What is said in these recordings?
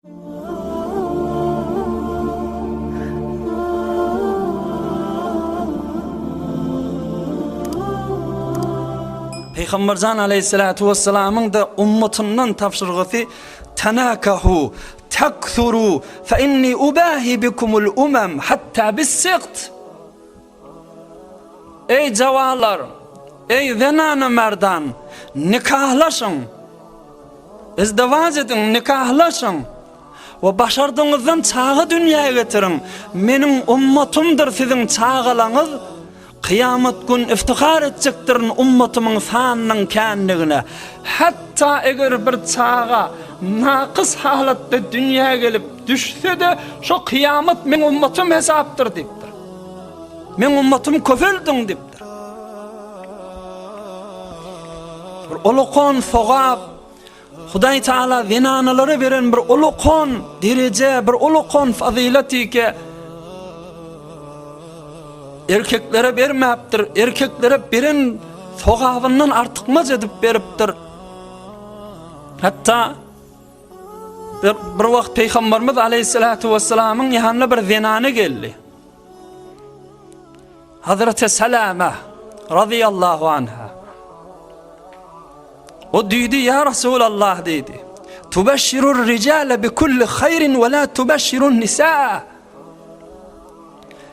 Pygamberjan aleýhissalatu wessalamyň-da ummatyndan tabşyrgysy Tenakahu, teksuru, fe inni ubahi bikumul umam hatta bis-sikt. Eý jawanlar, eý zenana merdan, nikahlaşyň. Izdiwaç ediň, nikahlaşyň we başardygyňyzdan çaga dünýä getiriň. Meniň ummatymdyr siziň çagalaňyz. Kyýamat gün iftihar etjekdirin ummatymyň sanynyň känligine. Hatda eger bir çaga nakys halatda dünýä gelip düşse-de, şo kyýamat meň ummatym hesapdyr diýipdir. Meň ummatymy köpeldiň diýipdir. Bir ulukan sogap Hudaý Taala zenanalara beren bir ulukan dereje, bir ulukan fazylat eke erkeklere bermäpdir. Erkeklere beren sogabyndan artykmaç edip beripdir. Hatda bir, bir wagt Peygamberimiz Aleyhissalatu vesselamyň ýanyna bir zenana geldi. Hazreti Salama radıyallahu anha. O diýdi, ýa Resulallah diýdi. Tubeşşirur ricale bi kulli haýrin we la tubeşşirun nisaa.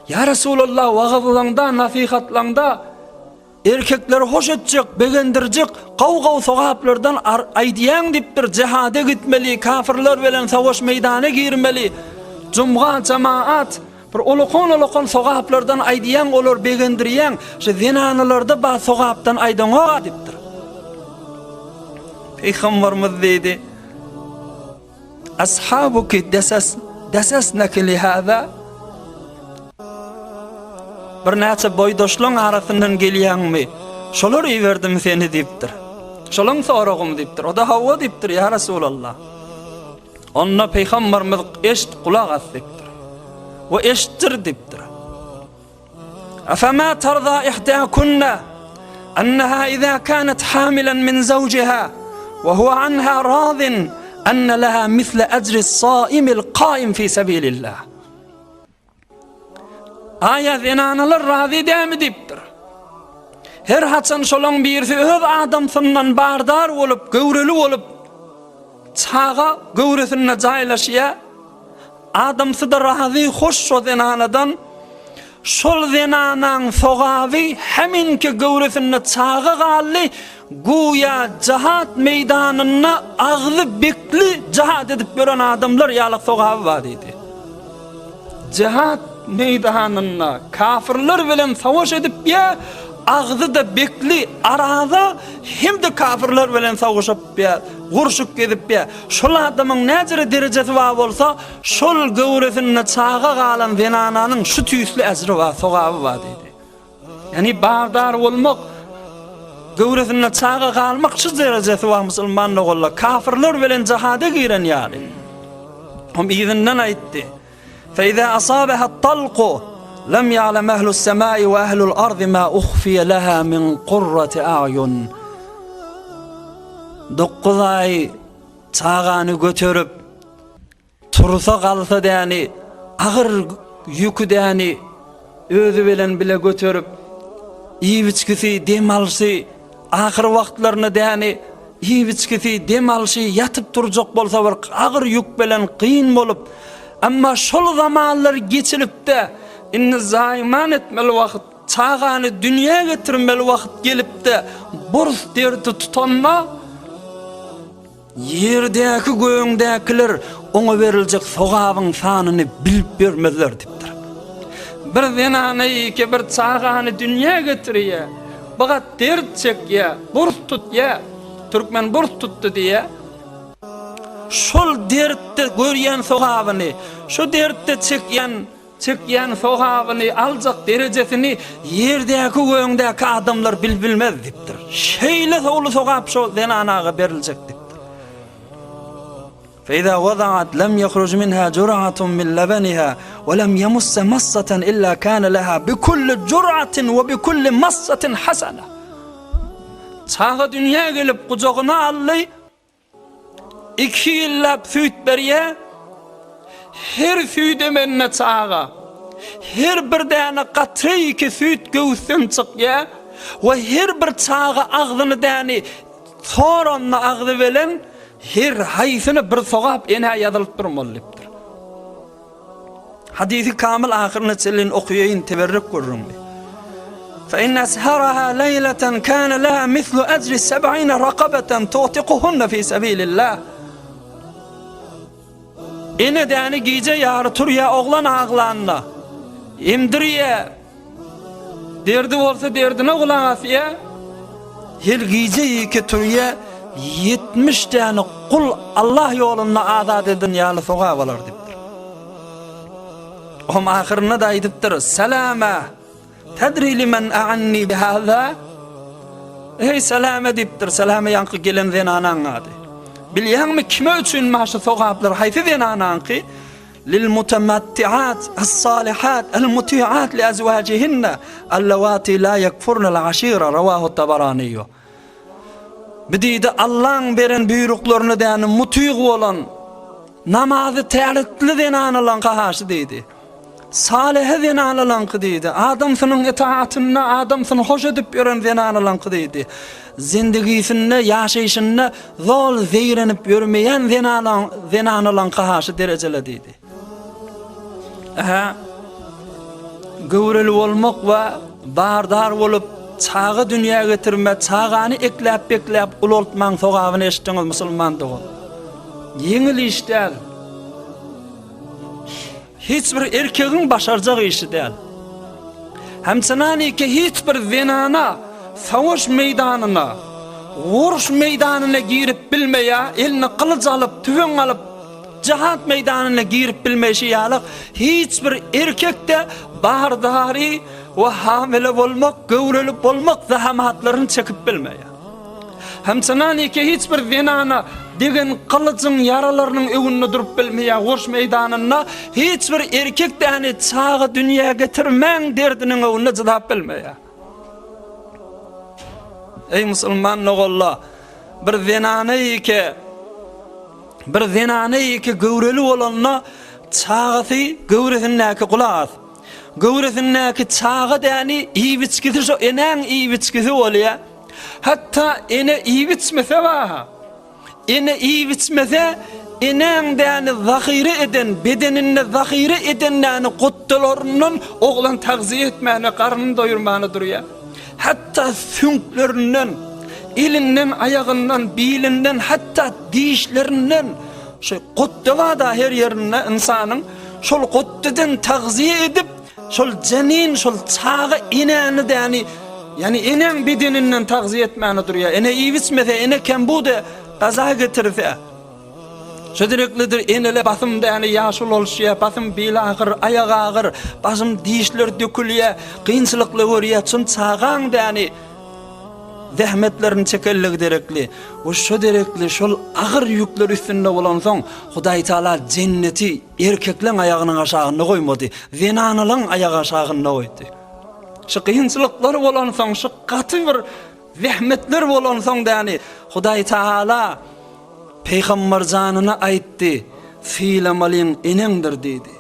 Ýa Resulallah wagyzlaňda, nasihatlaňda Erkekleri hoş etjek, begendirjek gowy-gowy sogaplardan aýdýaň diýipdir, jihada gitmeli, kafirler bilen savaş meýdana girmeli, jumga, jemaat, bir ulakan-ulakan sogaplardan aýdýaň, olary begendirýäň, şu zenanalarda bar sogapdan aýdaňok-a diýipdir. Pygamberimiz diýdi, Ashabuki desas desasnaki lihâzâ Birnäçe boýdaşlaň arasyndan gelýäňmi? Şolar iberdimi seni diýipdir. Şolaň soragymy diýipdir. O-da hawa diýipdir, ýa Resulallah. Onda Pygamberimiz eşit gulak as diýipdir. We eşitdir diýipdir. Afama tarza ihdakunna annaha iza kanat hamilan min zawjiha we huwa anha razin anna laha misle ajri saimil kaim fi sabilillah. Aýa zenanalar razy dämi diýipdir. Her haçan şolaň birisi öz adamsyndan bardar bolup, göwreli bolup, çaga göwresinde jaýlaşýar. Adamsy-da razy hoş şo zenanadan, Şol zenanaň sogaby heminki göwresinde çaga galdy, güýä jahat meýdanynda agzy bekli jahat edip ýören adamlar ýaly sogaby bar diýdi. Jahat meýdanynda kafirler bilen savaş edip ýa agzy-da bekli araza hem-de kafirler bilen savaşyp ýa gurşup gezip ýa Şol adamyň näjere derejesi bar bolsa, şol göwresinde çaga galan zenananyň şu tüýsli äjri bar, sogaby bar diýdi. Ýagny bardar bolmak, göwresinde çaga galmak şu derejesi bar musulman doganlar, kafirler bilen jihada giren ýaly. Hom yzyndan aýtdy. Fe-iza asabeha talku lem ýa'lem ehlus semai we ehlul ardy ma uhfiye leha min kurrati a'yun. 9 aý çagany göterip tursa galsa däni agyr ýüki däni özi bilen bile göterip iýip-içgisi, dem alşy Ahyr wagtlarynda däni iýip-içgisi, dem alşy, ýatyp turjak bolsa bir agyr ýük bilen kyn bolup, emma şol zamanlar geçilipde, indi zaýman etmeli wagt, çagany dünýä getirmeli wagt gelipde, burs derdi tutanda, Ýerdäki gögüňdäkiler oňa beriljek sogabyň sanyny bilip ýörmezler diýipdir. Bir zenana ýeke bir çagany dünýä getirýär, bigat dert çekýär, burs tutýar, türkmen burs tutdy diýýär. Şol dertde görýän sogabyny, şo dertde çekýän Çekýän sogabyny, aljak derejesini ýerdäki göňdäki adamlar bil-bilmez diýipdir. Şeýle uly sogap şo zenanaga beriljek diýipdir. Feýza wazaat lem ýahruj minha jur'atun min labaniha we lem ýamussa massatan illa kana laha bi kulli jur'atin we bi kulli massatin hasana. Çaga dünýä gelip gujagyna aldy. Iki ýyllap süýt berýär. Her süýt emende çaga, her bir däne gatre iki süýt göwüsden çykýar we her bir çaga agzyny däni soranda agzy bilen her haýsyna bir sogap enä ýazylyp durmaly diýipdir. Hadysy kamyl ahyryna çenli okaýaýyn teberrük gürrüňli. Fe in asharaha leýleten kana laha mislu ejri seb'ine rakabeten tu'tiquhunna fi sebilillah. Ene däni gije ýary turýa oglan aglanda. Emdirýä. Derdi bolsa derdine gulak asýa. Her gije ýeke turýa 70 däne gul Allah ýolunda azat eden ýaly sogap alar diýipdir. Ohm ahyrynda da aýdypdyr, Salama Tedri limen a'anni bihaza? Eý Salame diýipdir, Salame ýaňky gelen zenanaň ady. Bilýäňmi kime üçin maşy sogaplar, haýsy zenanaňky? Lil mutamattiat as-salihat al-mutiat li azwajihinna allawati la yakfurna al-ashira rawahu Tabarani. Bu diýdi Allaň beren buýruklaryna däni mutyg bolan namazy täretli zenanalaňky haşy diýdi. Salyhy zenanalaňky diýdi. Adamsynyň itaatynda adamsyny hoş edip ýören zenanalaňky diýdi. Zindigisinde, ýaşaýşynda zol zeýrenip ýörmeýän zenanalaňky haşy derejele diýdi. Ähä, göwreli bolmak we bardar bolup, çaga dünýä getirme, çagany ekläp-bekläp ulaltmaň sogabyny eşitdiňiz musulman dogan. Ýeňil iş däl. Hiç bir erkegiň başarjak işi däl. Hemçenaniki hiç bir zenana savaş meýdanyna, uruş meýdanyna girip bilmeýär, eline gylyç alyp, tüfeň alyp, Jihad meýdanyna girip bilmeýşi ýaly, hiç bir erkek-de bardary we hamile bolmak, göwreli bolmak zahamatlaryny çekip bilmeýär. Hemçenaniki hiç bir zenana degen gylyjyň ýaralarynyň öňünde durup bilmeýär, uruş meýdanynda hiç bir erkek däni çaga dünýä getirmäň derdiniň öňünde jydap bilmeýär. Eý musulman doganlar, bir zenana ýeke Bir zenana ýeke göwreli bolanda çagasy göwresindäki gulak as. Göwresindäki çaga däni iýip-içgisi şo enäň iýip-içgisi bolýar. Hatda ene iýip-içmese baha. Ene iýip-içmese enäň däni zahyra eden, bedeninde zahyra eden däni gutdalaryndan oglan tagziýe etmäne, garnyny doýurmana durýar. Hatda süňklerinden, elinden, aýagyndan, bilinden, hatda dişlerinden şu gutda bar-da her ýerinde ynsanyň, şol gutdadan tagziýe edip, şol jenin, şol çaga enäni däni, ýagny enäň bedeninden tagziýe etmäne durýar. Ene iýip-içmese, ene kembude gaza getirse. Şu direklidir enele basym däni ýaş ulalşýa, basym bil agyr, aýak agyr, basym dişler dökülýä, kynçylykly görýä, çyn çagaň däni zähmetlerini çekenligi derekli. We şu derekli şol agyr ýükler üstünde bolansoň, Hudaý Taala jenneti erkekleň aýagynyň aşagynda goýmady, zenanalaň aýagy aşagynda goýdy. Şu kynçylyklar bolansoň, şu gaty bir zähmetler bolansoň däni Hudaý Taala Pygamber janyna aýtdy, Sylamalyň eneňdir diýdi.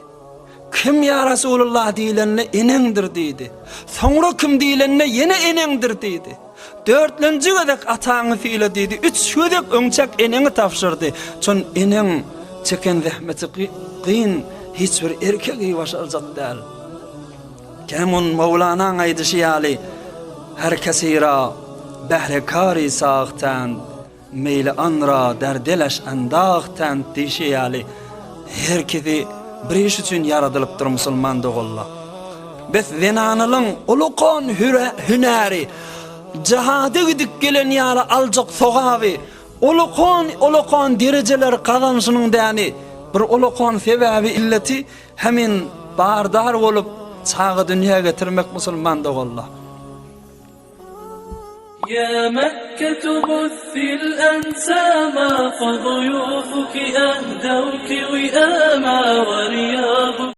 Kim ýa Resulullah diýlende eneňdir diýdi. Soňra kim diýlende ýene eneňdir diýdi. Dörtlenji gezek ataňy syla diýdi. Üç gezek öňçäk eneňi tabşyrdy. Çün eneň çeken zähmeti kyn, hiç bir erkegi başarjak däl. Kemun Mowlanaň aýdyşy ýaly, Her kesira behre kari sagtand. Meýli anra derdeleş endag tänt diýşi ýaly her kesi bir iş üçin ýaradylypdyr musulman doganlar. Bes zenanalyň ulukan hünäri jihada gidip gelen ýaly aljak sogaby ulukan ulukan derejeler gazanşynyň däni bir ulukan sebäbi illeti hemin bardar bolup çaga dünýä getirmek musulman doganlar. Ýa Mekketu buthil ensama Fe zuýufuki ehdewki wiama We riýabu.